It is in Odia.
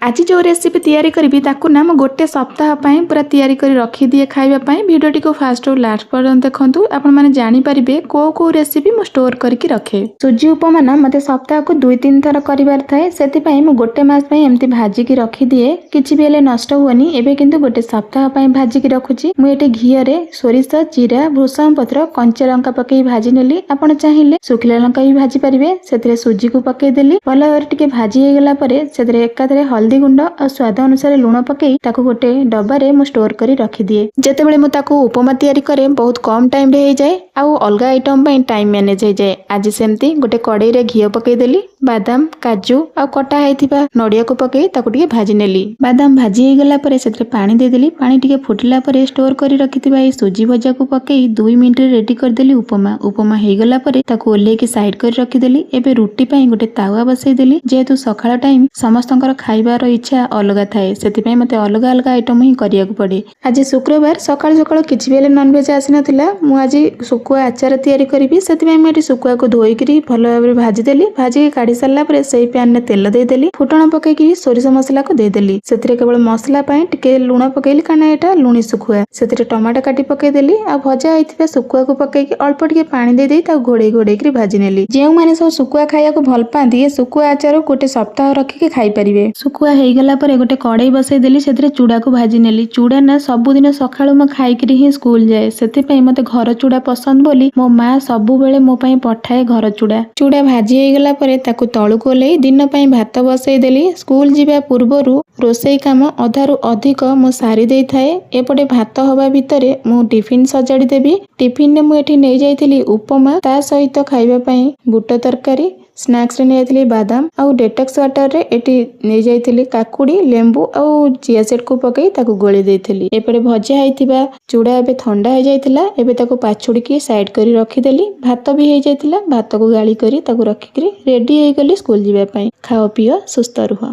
ଆଜି ଯେଉଁ ରେସିପି ତିଆରି କରିବି, ତାକୁ ନା ମୁଁ ଗୋଟେ ସପ୍ତାହ ପାଇଁ ପୁରା ତିଆରି କରି ରଖିଦିଏ ଖାଇବା ପାଇଁ। ଭିଡ଼ିଓଟିକୁ ଫାଷ୍ଟରୁ ଲାଷ୍ଟ ପର୍ଯ୍ୟନ୍ତ ଦେଖନ୍ତୁ, ଆପଣମାନେ ଜାଣିପାରିବେ କେଉଁ କେଉଁ ରେସିପି ମୁଁ ଷ୍ଟୋର କରିକି ରଖେ। ସୁଜି ଉପମା ନା ମୋତେ ସପ୍ତାହକୁ 2-3 ଥର କରିବାର ଥାଏ। ସେଥିପାଇଁ ମୁଁ ଗୋଟେ ମାସ ପାଇଁ ଏମିତି ଭାଜିକି ରଖିଦିଏ। କିଛି ବି ହେଲେ ନଷ୍ଟ ହୁଏନି। ଏବେ କିନ୍ତୁ ଗୋଟେ ସପ୍ତାହ ପାଇଁ ଭାଜିକି ରଖୁଛି। ମୁଁ ଏଠି ଘିଅରେ ସୋରିଷ, ଜିରା, ଭୃଷଙ୍ଗ ପତ୍ର, କଞ୍ଚା ଲଙ୍କା ପକେଇ ଭାଜି ନେଲି। ଆପଣ ଚାହିଁଲେ ଶୁଖିଲା ଲଙ୍କା ବି ଭାଜି ପାରିବେ। ସେଥିରେ ସୁଜିକୁ ପକେଇଦେଲି। ଭଲ ଭାବରେ ଟିକେ ଭାଜି ହେଇଗଲା ପରେ ସେଥିରେ ଏକାଥରେ ହଳଦୀ ଗୁଣ୍ଡ ଆଉ ସ୍ୱାଦ ଅନୁସାରେ ଲୁଣ ପକେଇ ତାକୁ ଗୋଟେ ଡବାରେ ମୁଁ ଷ୍ଟୋର କରି ରଖିଦିଏ। ଯେତେବେଳେ ମୁଁ ତାକୁ ଉପମା ତିଆରି କରେ, ବହୁତ କମ ଟାଇମରେ ହେଇଯାଏ ଆଉ ଅଲଗା ଆଇଟମ ପାଇଁ ଟାଇମ ମ୍ୟାନେଜ ହେଇଯାଏ। ଆଜି ସେମିତି ଗୋଟେ କଡ଼େଇରେ ଘିଅ ପକେଇଦେଲି। ବାଦାମ, କାଜୁ ଆଉ କଟା ହେଇଥିବା ନଡ଼ିଆକୁ ପକେଇ ତାକୁ ଟିକେ ଭାଜି ନେଲି। ବାଦାମ ଭାଜି ହେଇଗଲା ପରେ ସେଥିରେ ପାଣି ଦେଇଦେଲି। ପାଣି ଟିକେ ଫୁଟିଲା ପରେ ଷ୍ଟୋର କରି ରଖିଥିବା ଏଇ ସୁଜି ଭଜାକୁ ପକେଇ 2 ମିନିଟରେ ରେଡି କରିଦେଲି ଉପମା। ଉପମା ହେଇଗଲା ପରେ ତାକୁ ଓହ୍ଲେଇକି ସାଇଡ କରି ରଖିଦେଲି। ଏବେ ରୁଟି ପାଇଁ ଗୋଟେ ତାୱା ବସେଇଦେଲି। ଯେହେତୁ ସକାଳ ଟାଇମ, ସମସ୍ତଙ୍କର ଖାଇବାର ଇଚ୍ଛା ଅଲଗା ଥାଏ, ସେଥିପାଇଁ ମତେ ଅଲଗା ଅଲଗା ଆଇଟମ ହିଁ କରିବାକୁ ପଡେ। ଆଜି ଶୁକ୍ରବାର, ସକାଳୁ ସକାଳୁ କିଛି ବି ହେଲେ ନନଭେଜ ଆସିନଥିଲା। ମୁଁ ଆଜି ଶୁଖୁଆ ଆଚାର ତିଆରି କରିବି। ସେଥିପାଇଁ ମୁଁ ଏଠି ଶୁଖୁଆକୁ ଧୋଇକିରି ଭଲ ଭାବରେ ଭାଜିଦେଲି। ଭାଜିକି କାଢି ସାରିଲା ପରେ ସେଇ ପ୍ୟାନରେ ତେଲ ଦେଇଦେଲି। ଫୁଟଣ ପକେଇକି ସୋରିଷ ମସଲାକୁ ଦେଇଦେଲି। ସେଥିରେ କେବଳ ମସଲା ପାଇଁ ଟିକେ ଲୁଣ ପକେଇଲି, କାରଣ ଏଇଟା ଲୁଣି ଶୁଖୁଆ। ସେଥିରେ ଟମାଟୋ କାଟି ପକେଇଦେଲି ଆଉ ଭଜା ହେଇଥିବା ଶୁଖୁଆକୁ ପକେଇକି ଅଳ୍ପ ଟିକେ ପାଣି ଦେଇଦେଇ ତାକୁ ଘୋଡେଇ ଘୋଡେଇକିରି ଭାଜି ନେଲି। ଯେଉଁମାନେ ସବୁ ଶୁଖୁଆ ଖାଇବାକୁ ଭଲ ପାଆନ୍ତି, ଏ ଶୁଖୁଆ ଆଚାର ଗୋଟେ ସପ୍ତାହ ରଖିକି ଖାଇପାରିବେ। ଶୁଖୁଆ ହେଇଗଲା ପରେ ଗୋଟେ କଡେଇ ବସେଇଦେଲି। ସେଥିରେ ଚୁଡାକୁ ଭାଜି ନେଲି। ଚୁଡା ନା ସବୁଦିନ ସକାଳୁ ମୁଁ ଖାଇକିରି ହିଁ ସ୍କୁଲ ଯାଏ। ସେଥିପାଇଁ ମତେ ଘର ଚୁଡା ପସନ୍ଦ ବୋଲି ମୋ ମା ସବୁବେଳେ ମୋ ପାଇଁ ପଠାଏ ଘର ଚୁଡା। ଚୁଡା ଭାଜି ହେଇଗଲା ପରେ ତାକୁ ତଳକୁ ଓହ୍ଲେଇ ଦିନ ପାଇଁ ଭାତ ବସେଇଦେଲି। ସ୍କୁଲ ଯିବା ପୂର୍ବରୁ ରୋଷେଇ କାମ ଅଧାରୁ ଅଧିକ ମୁଁ ସାରି ଦେଇଥାଏ। ଏପଟେ ଭାତ ହବା ଭିତରେ ମୁଁ ଟିଫିନ ସଜାଡ଼ି ଦେବି। ଟିଫିନରେ ମୁଁ ଏଠି ନେଇଯାଇଥିଲି ଉପମା, ତା ସହିତ ଖାଇବା ପାଇଁ ବୁଟ ତରକାରୀ। ସ୍ନାକ୍ସରେ ନେଇଯାଇଥିଲି ବାଦାମ ଆଉ ଡିଟକ୍ସ ୱାଟରରେ ଏଠି ନେଇଯାଇଥିଲି କାକୁଡ଼ି, ଲେମ୍ବୁ ଆଉ ଚିଆ ସିଡ୍କୁ ପକେଇ ତାକୁ ଗୋଳେଇ ଦେଇଥିଲି। ଏପଟେ ଭଜା ହେଇଥିବା ଚୁଡ଼ା ଏବେ ଥଣ୍ଡା ହେଇଯାଇଥିଲା। ଏବେ ତାକୁ ପାଛୁଡ଼ିକି ସାଇଡ୍ କରି ରଖିଦେଲି। ଭାତ ବି ହେଇଯାଇଥିଲା। ଭାତକୁ ଗାଳି କରି ତାକୁ ରଖିକିରି ରେଡି ହେଇଗଲି ସ୍କୁଲ ଯିବା ପାଇଁ। ଖାଅ, ପିଅ, ସୁସ୍ଥ ରୁହ।